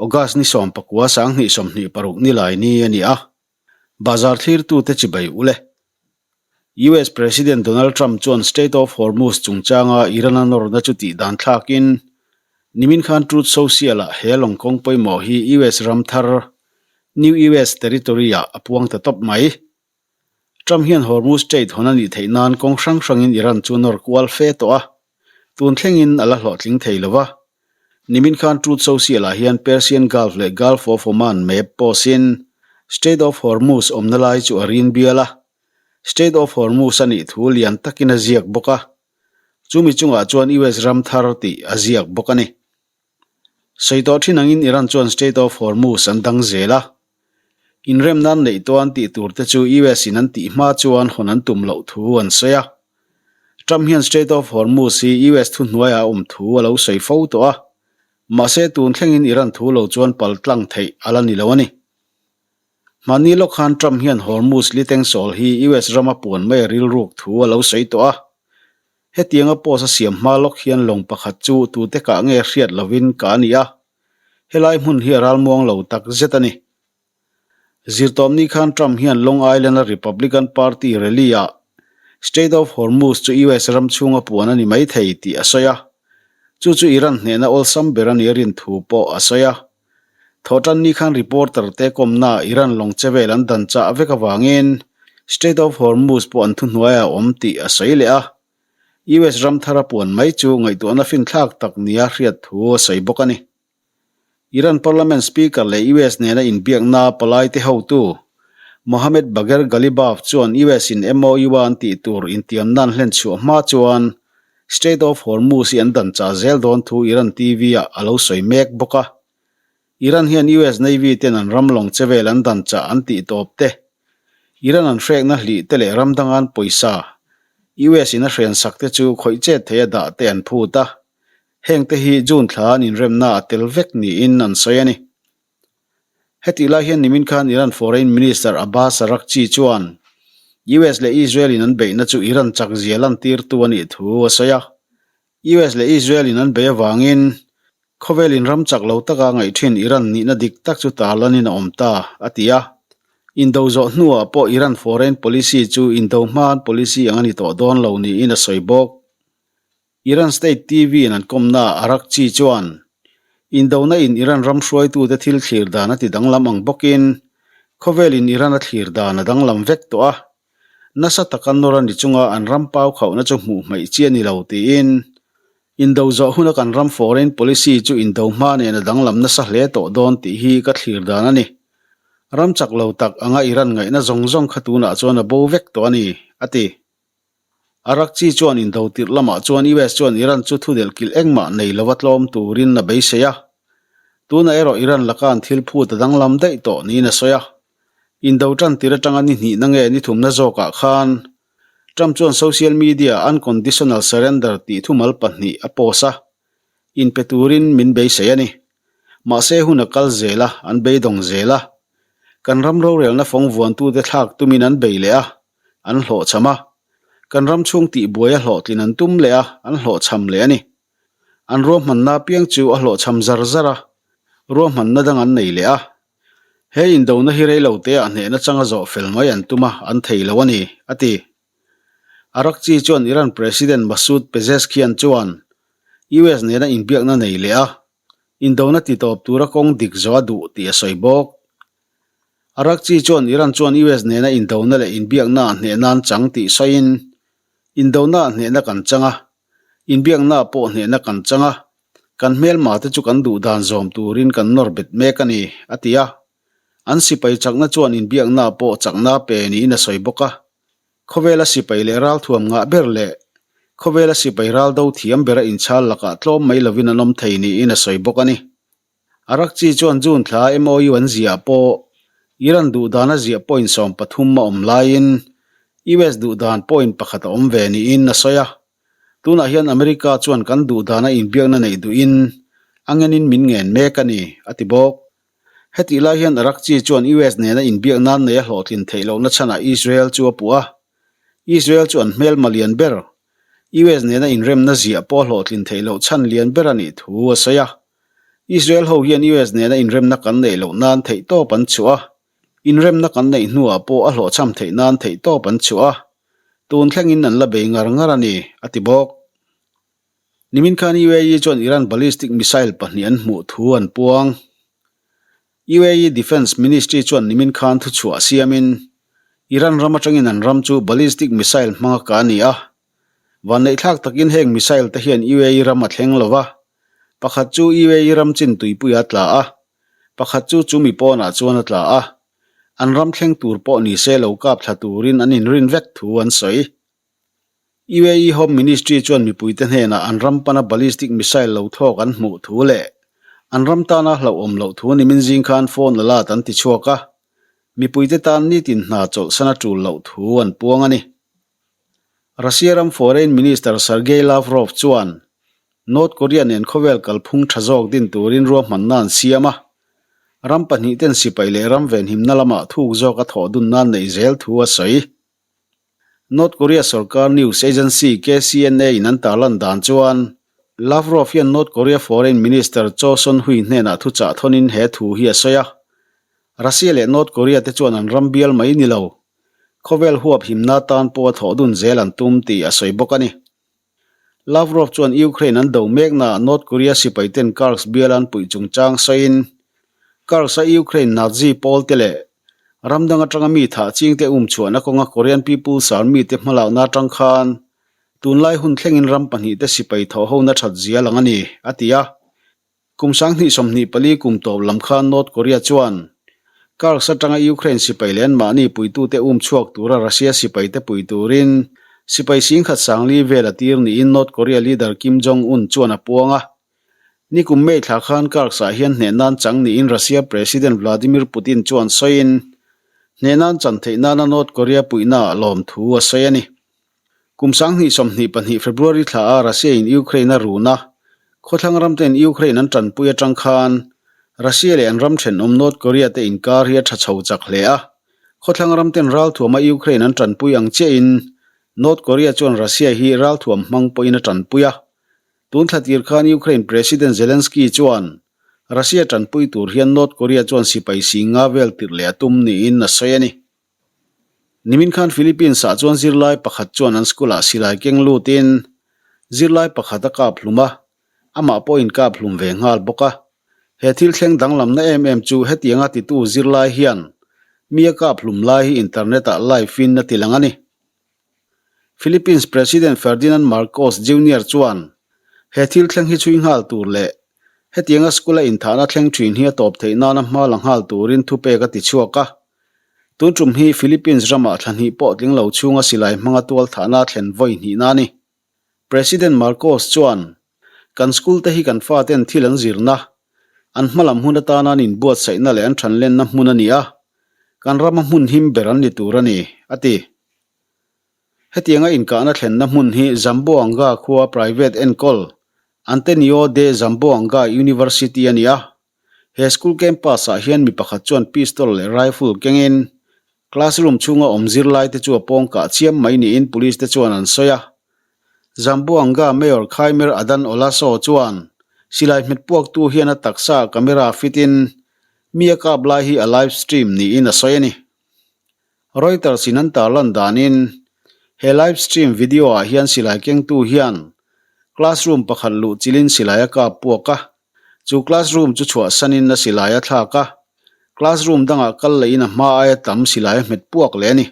August ni 19 2026 nilai ni a ni a, Bazar thlirtute chibai ule. US President Donald Trump chuan Strait of Hormuz chungchanga Iran a nawrna chu tih dan thlakin nimin khan Truth Social-ah he lawng kawng pawimawh hi US ram thar New US Territory-ah a puang ta tawp mai. Trump hian Hormuz Strait hawn a nih theih nan kawng hrang hrangin Iran chu nawr kual fe tawh a, tun thlengin a la hlawhtling thei lo va. Nimin khan Truth Social-ah hian Persian Gulf leh Gulf of Oman map post-in Strait of Hormuz awmna lai chu a rin bial a, Strait of Hormuz a nih thu lian takin a ziak bawk a, chumi chungah chuan US ram thar tih a ziak bawk a ni. Sawi tawh thin angin Iran chuan Strait of Hormuz an dang zel a, inremna an neih tawh an tih tur te chu US in an tih hma chuan hawn an tum loh thu an sawi a. Trump hian Strait of Hormuz hi US thuhnuaiah a awm thu a lo sawi fo tawh a, mahse tun thlengin Iran thu lo chuan pal tlang theih a la ni lo a ni. Hmani lawk khan Trump hian Hormuz litengsawl hi US rama puan mai a rilruk thu a lo sawi tawh a. Hetianga post a siam hma lawk hian lawng pakhat chu tute kah nge hriat lovin ka a ni a, helai hmun hi a ralmuang lo tak zet a ni. Zirtawpni khan Trump hian Long Island-a Republican Party rally-ah Strait of Hormuz chu US ram chhunga puan a ni mai thei tih a sawi a, chu chu Iran hnehna awlsam ber a nih a rin thu pawh a sawi a. Thawhtanni khan reporter te kawmna Iran lawng che vel an dan chah vek avangin Strait of Hormuz pawh an thuhnuaiah a awm tih a sawi leh a. US ram thar a puan mai chu ngaihtuahna finthlak tak nia hriat thu a sawi bawk a ni. Iran Parliament Speaker leh US nena inbiakna palaite hotu Mohammad Bagher Ghalibaf chuan US in MOU a an tih tur intiamna an hlen chhuah hma chuan Strait of Hormuz hi an dan chah zel dawn thu Iran TV-ah a lo sawi mek bawk a. Iran hian US Navy ten an ram lawng che vel an dan chah an tih tawp te, Iran an hrekna hlih te leh ram danga an pawisa US in a hren sak te chu khawih chet thei a dah te an phut a. Heng te hi June thla an inremna a tel vek niin an sawi a ni. Hetih lai hian nimin khan Iran Foreign Minister Abbas Araghchi chuan US leh Israel in an beihna chu Iran chak zia lantirtu a nih thu a sawi a. US leh Israel in an beih avangin khawvel in ram chak lo taka ngaih thin Iran nihna dik tak chu tarlanin a awm ta, a ti a. Indo zawh hnuah pawh Iran foreign policy chu indo hmaan policy ang a ni tawh dawn lo niin a sawi bawk. Iran State TV in an kawmna Araghchi chuan, Indona in Iran ram hruaitute thil thlir dan a ti danglam ang bawkin, khawvel in Iran a thlir dan a danglam vek tawh a, nasa taka nawr a ni chunga an ram pau khauhna chu hmuh hmaih chi a ni lo tiin, Indo zawh huna kan ram foreign policy chu indo hma nen a danglam nasa hle tawh dawn tih hi ka thlir dan a ni. Ram chak lo tak anga Iran ngaihna zawng zawng kha tunah chuan a bo vek tawh a ni, a ti. Araghchi chuan indo tirh lamah chuan US chuan Iran chu thudelh kilh engmah nei lova tlawm turin a beisei a. Tunah erawh Iran laka an thil phut a danglam daih tawh niin a sawi a. Indo tan tir atanga ni hnihna nge ni thumna zawkah khan Trump chuan social media ah unconditional surrender tih thumal pahnih a post a, inpe turin min beisei a ni. Mahse hun a kal zel a, an beidawng zel a. Kan ram rorelna fawng vuantute thlak tumin an bei leh a, an hlawhchham a, kan ram chhung tihbuai a hlawhtlin an tum leh a, an hlawhchham leh a ni. An ruahmanna apiang chu a hlawhchham zar zar a, ruahmanna dang an nei leh a. He indona hi reiloteah hnehna changa zawh fel mai an tum a, an thei lo a ni, a ti. Araghchi chuan Iran President Masoud Pezeshkian chuan US nena inbiakna nei leh a, indona titawp tura kawng dik zawh a duh tih a sawi bawk. Araghchi chuan Iran chuan US nena indona leh inbiakna ah hnehna an chang tih sawiin, Indona ah hnehna kan chang a, inbiakna ah pawh hnehna kan chang a, kan hmelma te chu kan duh dan zawm turin kan nawr bet mek a ni, a ti a. An sipai chakna chuan inbiakna ah pawh chakna a pe niin a sawi bawk a. Khawvela sipai leh ralthuam ngah ber leh khawvela sipai ral do thiam bera inchhal lakah tlawm mai lovin an awm thei niin a sawi bawk a ni. Araghchi chuan June thla MOU an ziah pawh Iran duhdan a ziah point 13 a awm laiin US duhdan point pakhat a awm ve niin a sawi a. Tunah hian America chuan kan duhdana inbiakna neih duhin a ngenin min ngen mek a ni, a ti bawk. Hetih lai hian Araghchi chuan US nena inbiak nan nei a hlawhtlin theih lohna chhanah Israel chu a puh a. Israel chu an hmelma lian ber, US nena inremna ziah pawh a hlawhtlin theih loh chhan lian ber a nih thu a sawi a. Israel ho hian US nena inremna kan neih loh nan theihtawp an chhuah a, inremna kan neih hnuah pawh a hlawhchham theih nan theihtawp an chhuah a, tun thlengin an la bei ngar ngar a ni, a ti bawk. Nimin khan UAE chuan Iran ballistic missile pahnih an hmuh thu an puang. UAE Defence Ministry chuan nimin khan thuchhuah siamin Iran ram atangin an ram chu ballistic missile hmanga kah a ni a, Vanneihthlak takin heng missile te hian UAE ram a thleng lo va, pakhat chu UAE ram chin tuipuia a tla a, pakhat chu chumi pawnah chuan a tla a, an ram thleng tur pawh ni se lo kap thla turin an inrin vek thu an sawi. UAE Home Ministry chuan mipuite hnenah an ram pana ballistic missile lo thlawk an hmuh thu leh an ram tana hlauhawm loh thu nimin zing khan phone alert an ti chhuak a, mipuite tan nitin hna chawlhsan a tul loh thu an puang a ni. Russia ram Foreign Minister Sergei Lavrov chuan North Korea nen khawvel kalphung tha zawk din turin ruahmanna an siam a, ram pahnihten sipai leh ram venhimna lamah thuk zawk a thawh dun nan neih zel thu a sawi. North Korea sorkar news agency KCNA in an tarlan dan chuan Lavrov hian North Korea Foreign Minister Cho Son-hui hnenah thuchah thawnin he thu hi a sawi a, Russia leh North Korea te chuan an ram bial mai ni lo, Khawvel huap himna tan pawh a thawh dun zel an tum tih a sawi bawk a ni. Lavrov chuan Ukraine an do meknaah North Korea sipaiten Kursk bial an puih chungchang sawiin, Kursk-a Ukraine Nazi pawlte leh ram dang atanga mi thah chingte um chhuahna kawnga Korean People's Army te hmalakna atang khan tunlai hun thlengin ram pahnihte sipai thawhhona that zia lang a ni, a ti a. Kum 2024 kum tawp lam khan North Korea chuan Kursk atanga Ukraine sipai leh anmahni puitute um chhuak tura Russia sipaite pui turin sipai singkhat sangli vel a tir niin North Korea leader Kim Jong Un chuan a puang a. Nikum May thla khan Kursk-ah hian hneh nan chang niin Russia President Vladimir Putin chuan sawiin hneh nan chan theih nana North Korea puihnaah lawmthu a sawi a ni. Kum 2022 February thla a Russia in Ukraine a run a, khawthlang ram ten Ukraine an tanpui atang khan Russia leh an ram thenawm North Korea te inkar hi a tha chho chak hle a, khawthlang ram ten ralthuam a Ukraine an tanpui ang chiah in North Korea chuan Russia hi ralthuam hmang pawhin a tanpui a. Tun thla tir khan Ukraine President Zelensky chuan Russia tanpui tur hian North Korea chuan sipai singa vel tirh leh a tum niin a sawi a ni. Nimin khan Philippines-ah chuan zirlai pakhat chuan an school-ah silai keng lutin zirlai pakhat a kap hlum a, amah pawhin kap hlum ve nghal bawk a. He thil thleng danglamna em em chu hetianga titu zirlai hian mi a kap hlum lai hi internet-ah live-in a ti lang a ni. Philippines President Ferdinand Marcos Junior chuan he thil thleng hi chhui nghal tur leh hetianga school-a inthahna thleng thin hi a tawp theih nana hma la nghal turin thupek a ti chhuak a. Tun tum hi Philippines ramah thla hnih pawh tling lo chhunga silai hmanga tual thahna thlen vawi hnihna a ni. President Marcos chuan, Kan school te hi kan faten thil an zirna, an hmalam hun atana an inbuatsaihna leh an thanlenna hmun a ni a, kan rama hmun him ber an ni tur a ni, a ti. Hetianga inkahna thlenna hmun hi Zamboanga khua private enkawl Antenio de Zamboanga University a ni a, He school campus-ah hian mi pakhat chuan pistol leh rifle kengin classroom chhunga awm zirlaite chu a pawng kah chiam mai niin police te chuan an sawi a. Zamboanga Mayor Khaimer Adan Olaso chuan silai hmet puaktu hian a taksa camera fit in mi a kap lai hi a live stream niin a sawi a ni. Reuters in an tarlan danin he live stream video ah hian silai kengtu hian classroom pakhat luh chilhin silai a kap puak a. Chu classroom chu chhuahsanin a silai a thlak a, classroom dangah kal lehin a hma aia tam silai a hmet puak leh a ni.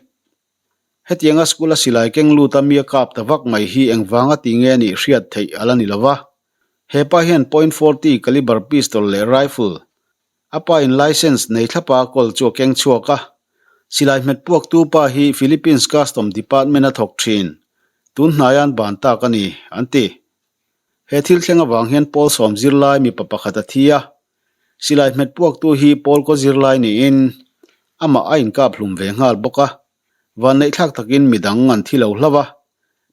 Hetianga school-a silai keng lut a mi a kap ta vak mai hi engvanga ti nge anih hriat theih a la ni lo va. He pa hian point 40 caliber pistol leh rifle, a pa in licence nei thlapa kawl chu a keng chhuak a. Silai hmet puaktu pa hi Philippines Custom Department a thawk thin, tun hnaia'n ban tak a ni, an ti. He thil thleng avang hian Paul sawm zirlai mipa pakhat a thi a, silai hmet puaktu hi Paul kaw zirlai niin amah a inkap hlum ve nghal bawk a, vanneihthlak takin midang an thi lo hlauh a,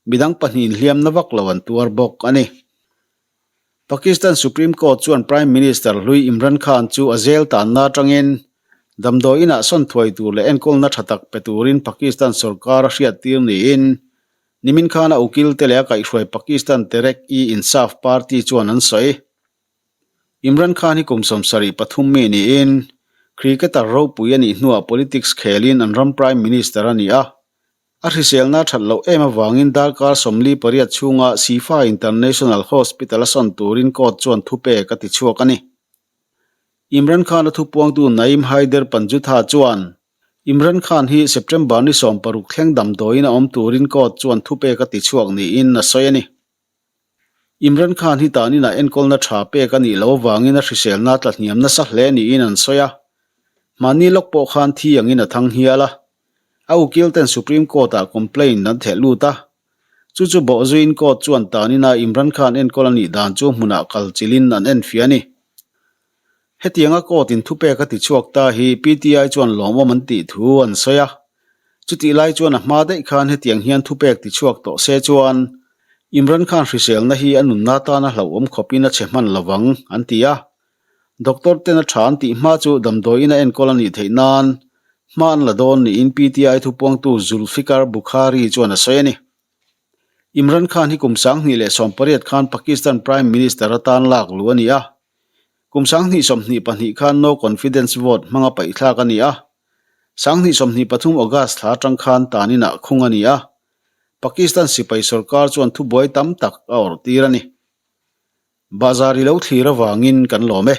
midang pahnihin hliamna vak lo an tuar bawk a ni. Pakistan Supreme Court chuan Prime Minister hlui Imran Khan chu a zel tanna atangin damdawi inah sawn thuai tur leh enkawlna tha tak pe turin Pakistan sorkar a hriattir niin Nimin khan a ukil te leh a kaihhruai Pakistan Tehreek-e-Insaf party chuan an sawi. Imran Khan hi kum 73 mi niin cricketer ropui a nih hnuah politics khelin an ram Prime Minister a ni a. A hriselna a that loh em avangin darkar 48 chhunga Shifa International Hospital a sawn turin court chuan thupek a tichhuak a ni. Imran Khan-a thupuangtu Naeem Haider Panjutha chuan Imran Khan hi September ni 16 thleng damdawiin a awm turin court chuan thupek a tichhuak niin a sawi a ni. Imran Khan hi tan inah enkawlna tha pek a nih loh avangin a hriselna tla hniam nasa hle niin an sawi a. Mahni lawk pawh khan thi angin a thang hial a. A ukil ten Supreme Court ah complaint an theh lut a. Chu chu bawhzuiin court chuan tan inah Imran Khan enkawl a nih dan chu hmunah kal chilhin an enfiah a ni. Hetianga court in thupek a tichhuak ta hi PTI chuan lawmawm an tih thu an sawi a. Chutih lai chuan a hma daih khan hetiang hian thupek tichhuak tawh se chuan Imran Khan hriselna hi a nunna tana hlauhawm khawpin a chhe hman lovang an ti a. Doctor ten a tha an tih hma chu damdawiin a enkawl a nih theih nan hma an la dawn niin PTI thupuangtu Zulfikar Bukhari chuan a sawi a ni. Imran Khan hi kum 2018 khan Pakistan Prime Minister atan lak luh a ni a. Kum 2022 khan no confidence vote hmanga paihthlak a ni a. 2023 August thla atang khan tan inah khung a ni a. Pakistan sipai sorkar chuan thubuai tam tak a awrh tir a ni. Bazar i lo thlir avangin kan lawm e.